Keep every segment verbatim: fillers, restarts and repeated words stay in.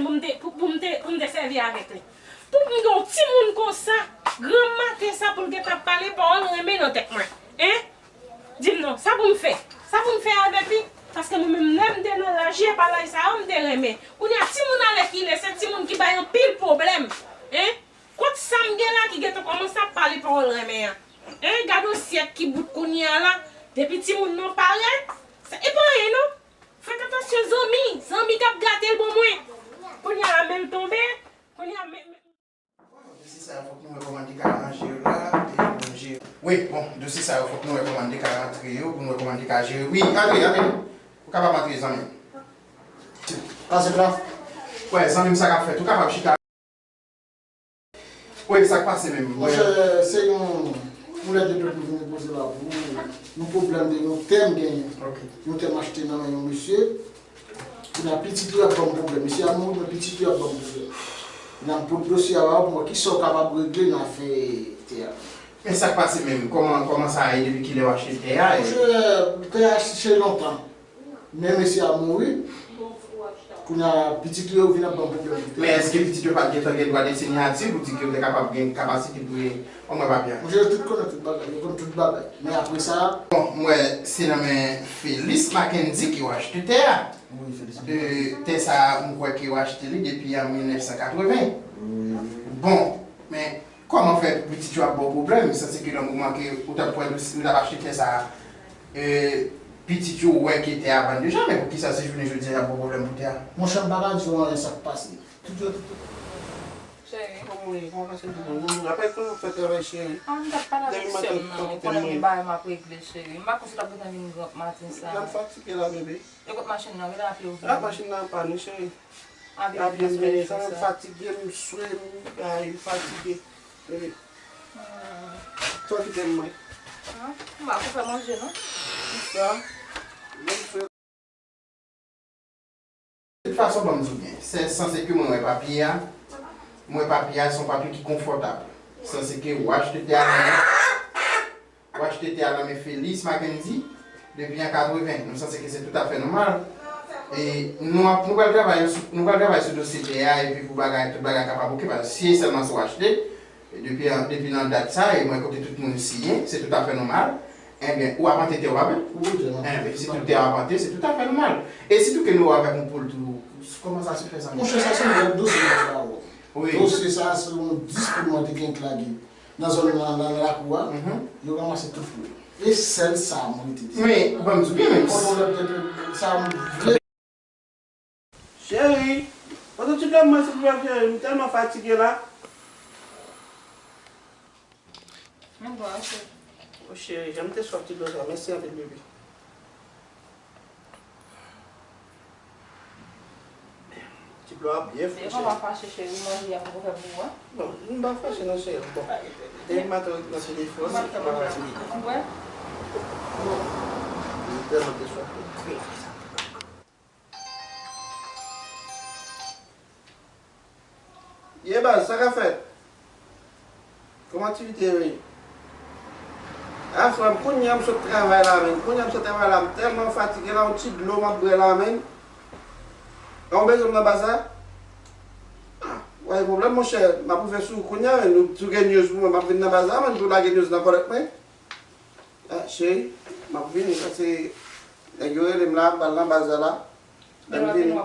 pou m te, pou, pou m te, pou m te sèvi avèk li. Pou m gen yon timoun konsa, granm maten sa pou l gentan ap pale pawòl renmen nan tèt mwen. Hein? Di m non, sa pou m fè? Sa pou m fè avèk li? Paske mwen menm, lè m te nan laj, je pa laj sa yo, m te renmen. Kounye a, timoun alèkile, se timoun ki bay anpil pwoblèm. Hein? Kot sa m gen la ki gentan kòmanse ap pale pawòl renmen an? Hein? Gade yon syèk ki bout kounye a la. Depi timoun nan parèt, sa, e pa anyen non. Fèt atansyon zanmi, zanmi k ap gate l ban mwen. Kounye a la, men l tonbe. Kounye a, men, men, Dosye sa yo, fòk nou wè kòman n te ka ranje yo la, e pou n jere. Wi, bon, dosye sa yo, fòk nou wè kòman n te ka rantre yo, pou n wè kòman n te ka jere. Wi, antre, antre. Ou kapab antre, zanmi m. Pase la. Wè, zanmi m, sa k ap fèt? Ou kapab chita. Wi, sa k pase menm? Monchè, se yon, yon lèt de plent nou vin depoze la pou yon pwoblèm de yon tè m genyen. Ok. Yon tè m achte nan men yon mesye. Kounye a, pitit yo ap ban m pwoblèm. Mesye a mouri, men pitit yo ap ban m pwoblèm. Kounye a, m pot dosye a ba w pou m wè kisa w kapab regle nan afè tè a. Men sa k pase menm? Kòman, kòman sa ye? Depi kilè w achte tè a? Monchè, tè a se lontan. Men mesye a mouri. Kounye a, pitit yo vin ap ban m pwoblèm pou tè a. Men èske pitit yo pa t gentan gen dwa de sinyati pou di ke yo te kapab gen kapasite pou yo? Ban mwen papye a. Monchè, yo tout konnen tout bagay, yo konn tout bagay. Men apre sa, bon, m wè se nan men Félix Mackendy ke w achte tè a. Wi, Félix. E, tè sa a, m kwè ke w achte li depi an mil nèf san katreven. Wi. Bon, men kòman fè pitit yo ap ba w pwoblèm? Sanse ke nan moman ke ou t ap pran dosye, ou t ap achte tè sa a, e, pitit yo wè ke tè a vann deja, men poukisa se jounen jodi a y ap ba w pwoblèm pou tè a? Monchè, m pa ka di w anyen sa k pase. Tout yo, tout, tout. Cheri. Kòman w ye? Kòman pase jounen w? Apre kòman w fè travay, cheri? Ah, m t ap pale avèk sè m nan, ou konnen gen bagay m ap regle, cheri. M pa konn si w t ap gentan vin gran maten sa. Jan m fatige la, bebe. E kot machin nan? Rele apye ou vini. Ah, machin nan an pann, wi, cheri. Apye vini, sa m fatige, m swe, m ay, m fatige. Bebe. Sa w kite m mwen? Ah, m pa pou fè manje, non. Kisa? Menm swe. De tout fason, ban m di w byen, se sanse ke mwen wè papye a, mwen wè papye a se yon papye ki konfòtab. Sanse ke w achte tè a nan men, w achte tè a nan men Félix Mackendy depi an katreven. Nou sanse ke se toutafè nòmal. E nou ap, nou pral travay sou, nou pral travay sou dosye tè a epi pou bagay, tout bagay kapab oke, paske si e sèlman si w achte, depi, depi nan dat sa, e mwen kote tout moun siyen, se toutafè nòmal. Ebyen, ou ap antre tè w, pa vre? Wi, wi. Ebyen, si tout tè w ap antre, se toutafè nòmal. E sitou ke nou avèk yon poul tou, kòman sa se fè sa? Monchè, sa se yon lòt dosye mwen ba ou. Wi. Dosye sa, se yon dis poul mwen te gen k lage nan zòn nan, nan, nan lakou a. Mhm. Yo ranmase tout poul yo. E sèl sa mwen rete di. Men, ban m di w byen, menm si. Kote w lòt tè, sa m vle. Cheri, pote ti dlo mwen silvouplè cheri, m tèlman fatige la. Mwen bwè, cheri. O cheri, jan m te swaf ti dlo sa, mèsi anpil bebe. Ti dlo a byen fre cheri. Devan pa fache cheri, manje a poko fè pou ou a. Bon, m pa fache non cheri, bon. Depi maten w nan telefòn, se pa fatige. Ou wè? M tèlman te swaf. Ye baz, sa k ap fèt? Kòman aktivite yo ye? A frè m, kounye a m sot travay la menm. Kounye a m sot travay la, m tèlman fatige la, yon ti dlo m ap bwè la menm. An ou bezwen m nan baz la? Ah, w pa gen pwoblèm monchè, m ap rive sou ou kounye a menm. Si w gen news pou mwen, m ap vin nan baz la menm, pou w lage news nan kòlèt mwen. Ah, cheri, m ap vini, paske nèg yo rele m la, m pral nan baz la la. Lè m vini.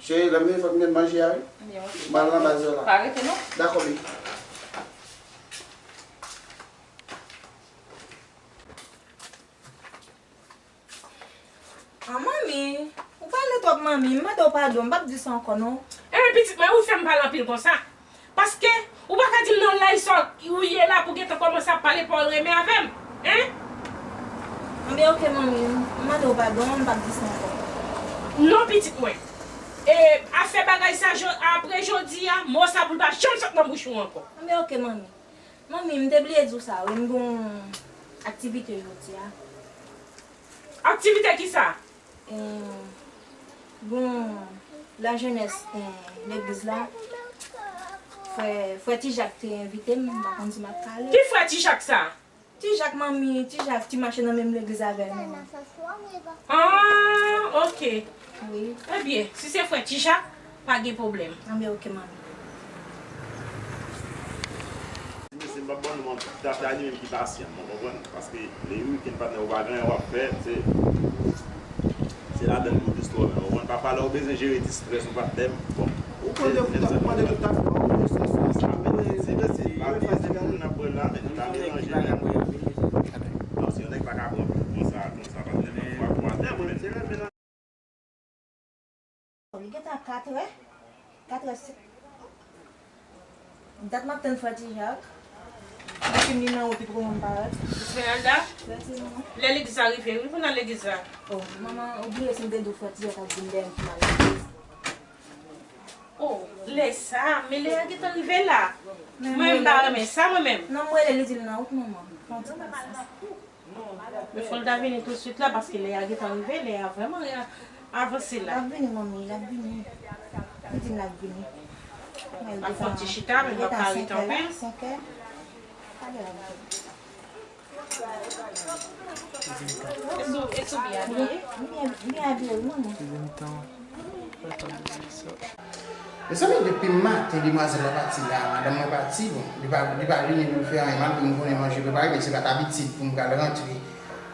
Cheri, lè m vini, fòk m jwenn manje a, wi. M pral nan baz la la. Pa rete, non. Dakò, baby. Ah, manmi, ou pale twòp, manmi. M mande w padon, m p ap di sa ankò, non. Enben, pitit mwen, ou fè m pale anpil konsa. Paske, ou pa ka di m nan laj sa ou ye la pou gentan kòmanse ap pale pawòl renmen avè m, en? Enben, oke, manmi, m mande w padon, m p ap di sa ankò. Non, pitit mwen. E, afè bagay sa, jo-, apre jodi a, mo sa pou l pa janm sot nan bouch ou ankò. Enben, oke, manmi. Manmi, m te bliye di w sa, wi, m gon aktivite jodi a. Aktivite kisa? Eh, gon lajenès, eh, legliz la. Frè, frè Ti Jak te envite m, m pa konn si m ap ka ale. Ki frè Ti Jak sa? Ti Jak, manmi, Ti Jak ki mache nan menm legliz avè nou an. Ah, oke. Wi. Ebyen, si se frè Ti Jak, Pa gen pwoblèm. Anben, oke, manmi. Ti mesye, m p ap ban nou manti, tafya li menm ki pasyan, w konprann? Paske le wikenn patnè, ou pa gen anyen w ap fè, se se ladann bout istwa w menm, w konprann? Papa, lè w bezwen jere ti strès ou patnè m, bon. Ou konn de bout ap mande tout tafya w, se sa. Ti mesye, pa bliye se pou nou n ap pran la, men nou ta melanje menm. Non, si yon nèg pa ka pran konsa, konsa, patnè m, nan twa, twa tè, mwen, m te renmen nan. Li gentan katrè. Katrè se. Dat m ap tann frè Ti Jak. Machin li nan wout, li poko janm parèt. Esmeralda, lè legliz la rive wi, pou n al legliz la. Oh, manman, ou bliye si m te di w frè Ti Jak ap vin dèyè m pou m al legliz. Oh, lè sa, men lè a gentan rive la. Mwen, m pa renmen sa, mwen menm. Non, m rele li, di l nan wout, manman. Fè yon ti pasans. Men fò l ta vini tousuit la, paske lè a gentan rive, lè a vrèman avanse la. L ap vini, manmi, l ap vini. Li di m l ap vini. L ap fè yon ti chita, men l p ap ka rete anpil. Senkè. Talè l ap vini. E sou, e sou byen abiye? Byen, byen abiye, wi, manmi. Mezanmi, depi maten demwazèl la pati la, madanm mwen pati, bon, li pa, li pa vini pou l fè anyen, malgre m konnen manje prepare, men se pa t abitid pou m pral rantre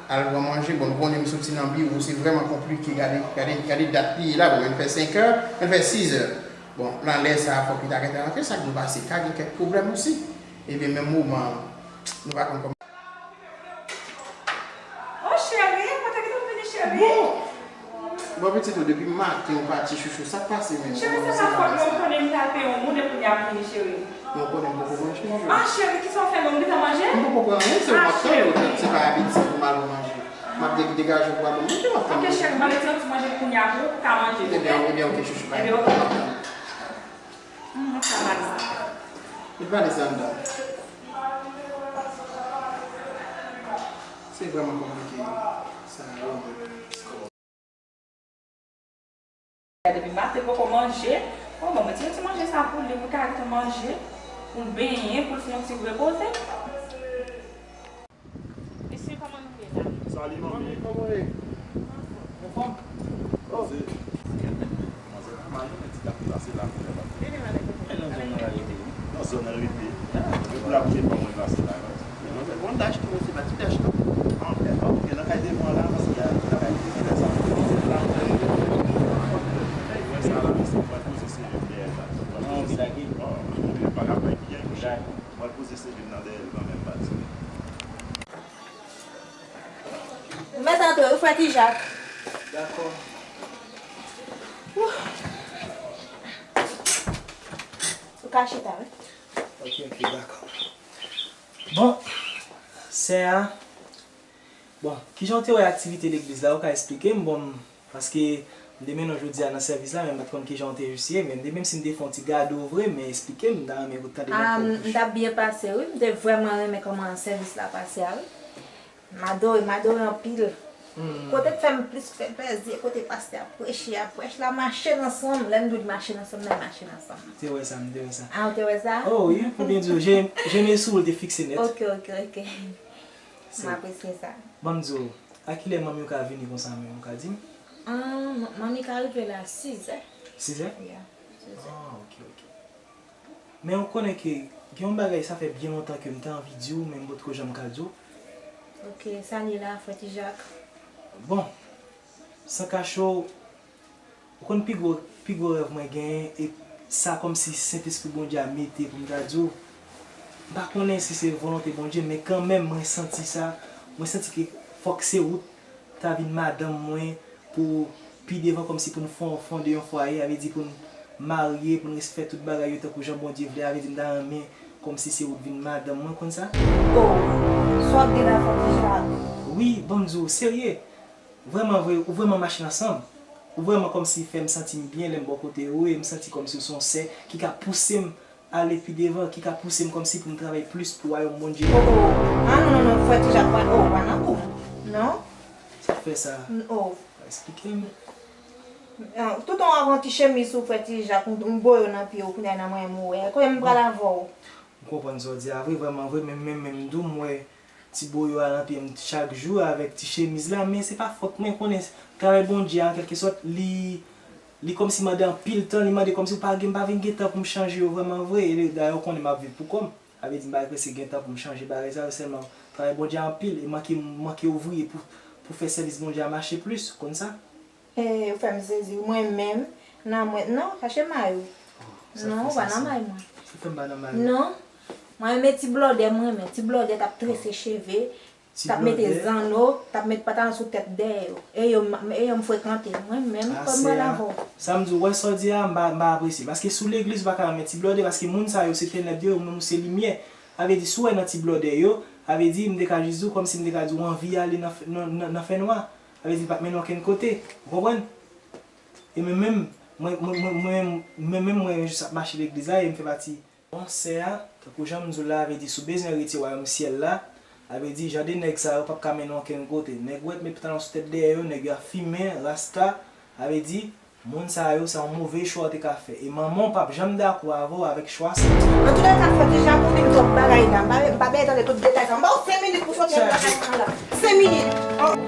al pran manje. Bon, nou konnen m soti nan biwo, se vrèman konplike, gade, gade, gade dat li ye la, bon, men l fè senkè, men l fè sizè. Bon, nan lè sa a, fòk li ta gentan rantre, sa k dwe pase, ka gen kèk pwoblèm osi. Ebyen, menm moman an, nou pa konn kòman. Oh cheri, mwen te gentan vini cheri. Bon! Bon pitit ou depi maten ou pati chouchou, sa k pase menm? Cheri, se pa fòt mwen, ou konnen m t al peye yon moun epi kounya m vini cheri. Men ou konnen m poko manje menm. Ah cheri, kisa w fè menm, ou gentan manje? M poko pran anyen, se ou m ap tann, se pa abitid pou m al pran manje. M ap degaje pou m al pran manje, m ap tann. Ok cheri, m al retire yon ti manje pou kounya pou ou ka manje. Ebyen, ebyen ok chouchou, bye. Ebyen ok, m ap tann. Hum, sa valiz la. Li valiz la anndan. Se vrèman konplike sa yo. Depi maten poko manje. Bon, bon, mwen ti manje sa pou li, pou l ka rete manje, pou l benyen, pou l fè yon ti repoze. Mesye, kòman nou ye la? Salut manmi. Manmi, kòman w ye? Anfòm? Oh. Manzè pa mal non, men ti tap pase la kounye a. Li vin ale kote? Men nan zòn nan l rete wi. Nan zòn nan l rete. Depi la premye fwa mwen pase la non. Manzè bon dach tou, se pa ti dach non. Ah ok, ok, nan kay devan la, paske nan kay devan la sa. Mwen sa la, mesye, mwen poze seri dèyè la. Non, sa ki bon. Mwen pa ka bay pye. Mwen poze seri m nan dèyè l kanmenm, pati. Ou mèt antre wi, frè Ti Jak. Dakò. Ou ka chita wi. Ok, ok, dakò. Bon, sè a, bon, kijan w te wè aktivite legliz la, ou ka esplike m? Bon, Paske m te mennen w jodi a nan sèvis la, men m pa t konn kijan w te jis ye, men m te, menm si m te fè yon ti gade w vre, men esplike m, m ta renmen tande nan kò w. M t ap byen pase wi, m te vrèman renmen kòman sèvis la pase a wi. M adore, m adore anpil. Kote k fè m plis fè plèzi, kote pastè ap preche a, prèch la mache nan san m, lè m di w l mache nan san m, men l mache nan san m. M te wè sa, m te wè sa. Ah, ou te wè sa? Oh wi, pou byen di w, je, je m sou l te fikse nèt. Ok, ok, ok. M apresye sa. Ban m di w, a kilè manmi w ka vini konsa menm, ou ka di m? Ah, manmi ka rive la sizè. Sizè? Yeah, sizè. Ah, ok, ok. Men ou konnen ke gen yon bagay, sa fè byen lontan ke m te anvi di w, men m potko janm ka di w. Ok, sa l ye la, frè Ti Jak? Bon, san kache w, ou konn pi gwo, pi gwo rèv mwen genyen, e sa kòmsi Sentespri Bondye a mete pou m ta di w. M pa konnen si se volonte Bondye, men kanmenm mwen santi sa, mwen santi ke fòk se ou ta vin madanm mwen pou pi devan kòmsi pou n fon, fonde yon fwaye, sa vle di pou n marye, pou n res fè tout bagay yo tankou jan Bondye vle, sa vle di m ta renmen kòmsi se ou t vin madanm mwen, konn sa? Oh, sa w ap di la fò deja. Wi, ban m di w, serye. Vrèman vre, ou vrèman mache nan san m. Ou vrèman kòmsi fè m santi m byen lè m bò kote ou, e m santi kòmsi ou se yon sè ki ka pouse m ale pi devan, ki ka pouse m kòmsi pou m travay plis pou wayòm Bondye a. Oh, oh. Ah, non, non, non, frè Ti Jak pa, oh, pa nan kou. Non. Sa k fè sa? Oh. Esplike m. Toutan w ap yon ti chemiz sou frè Ti Jak, m boye w nan pye w, kounye a nan mwen m wè. Kote m pral avè w? M konprann sa w di a vre, vrèman vre, men menm, menm tou m wè ti boyo a nan pye m chak jou avèk ti chemiz la, men se pa fòt mwen, konnen travay Bondye a, an kèlkesòt, li, Li kòmsi mande anpil tan, li mande kòmsi ou pa gen, m pa vin gen tan pou m chanje yo vrèman vre. E dayè ou konnen m ap viv pou kò m. Sa vle di m pa prese gen tan pou m chanje bagay sa yo, sèlman travay Bondye a anpil e manke, manke ouvriye pou, pou fè sèvis Bondye a mache plis, konn sa? Eh, ou fè m sezi wi, mwen menm, nan mwen, non, chache may ou. Non, ou pa nan may mwen. Sa fè m pa nan may ou. Non. Mwen renmen ti blòdè, mwen renmen ti blòdè t ap trese cheve, t ap mete zanno, t ap met pantalon sou tèt dèyè yo. E yo, m- e yo m frekante, mwen menm, kòm mwen avè w. Sa m di w, wè sa w di a, m pa, m pa apresye. Paske sou legliz ou pa ka renmen ti blòdè, paske moun sa yo se tenèb yo, ou menm ou se limyè. Sa vle di, si w wè nan ti blòdè yo, sa vle di, m te ka jis di w, kòmsi m te ka di w anvi ale nan, nan, nan, nan fènwa. Sa vle di, l p ap mennen w okenn kote. Ou konprann? E mwen menm, mwen, mwen, mwen, mwen, mwen menm, mwen jis ap mache legliz la e m fè pati. Bon, sè a, tankou jan m di w la, sa vle di, si w bezwen erite wayòm syèl la, sa vle di, jan de nèg sa yo p ap ka mennen w okenn kote. Nèg wèt met pantalon sou tèt dèyè yo, nèg yo ap fimen, rasta, sa vle di, moun sa yo, se yon move chwa w te ka fè. E manman w p ap janm dakò avè w avèk chwa sa. Antoulèka, frè Ti Jan, ou vin twòp bagay la. M pa, m pa bezwen tande tout detay sa. M ba w senk minit pou soti nan bagay sa la. Senk minit.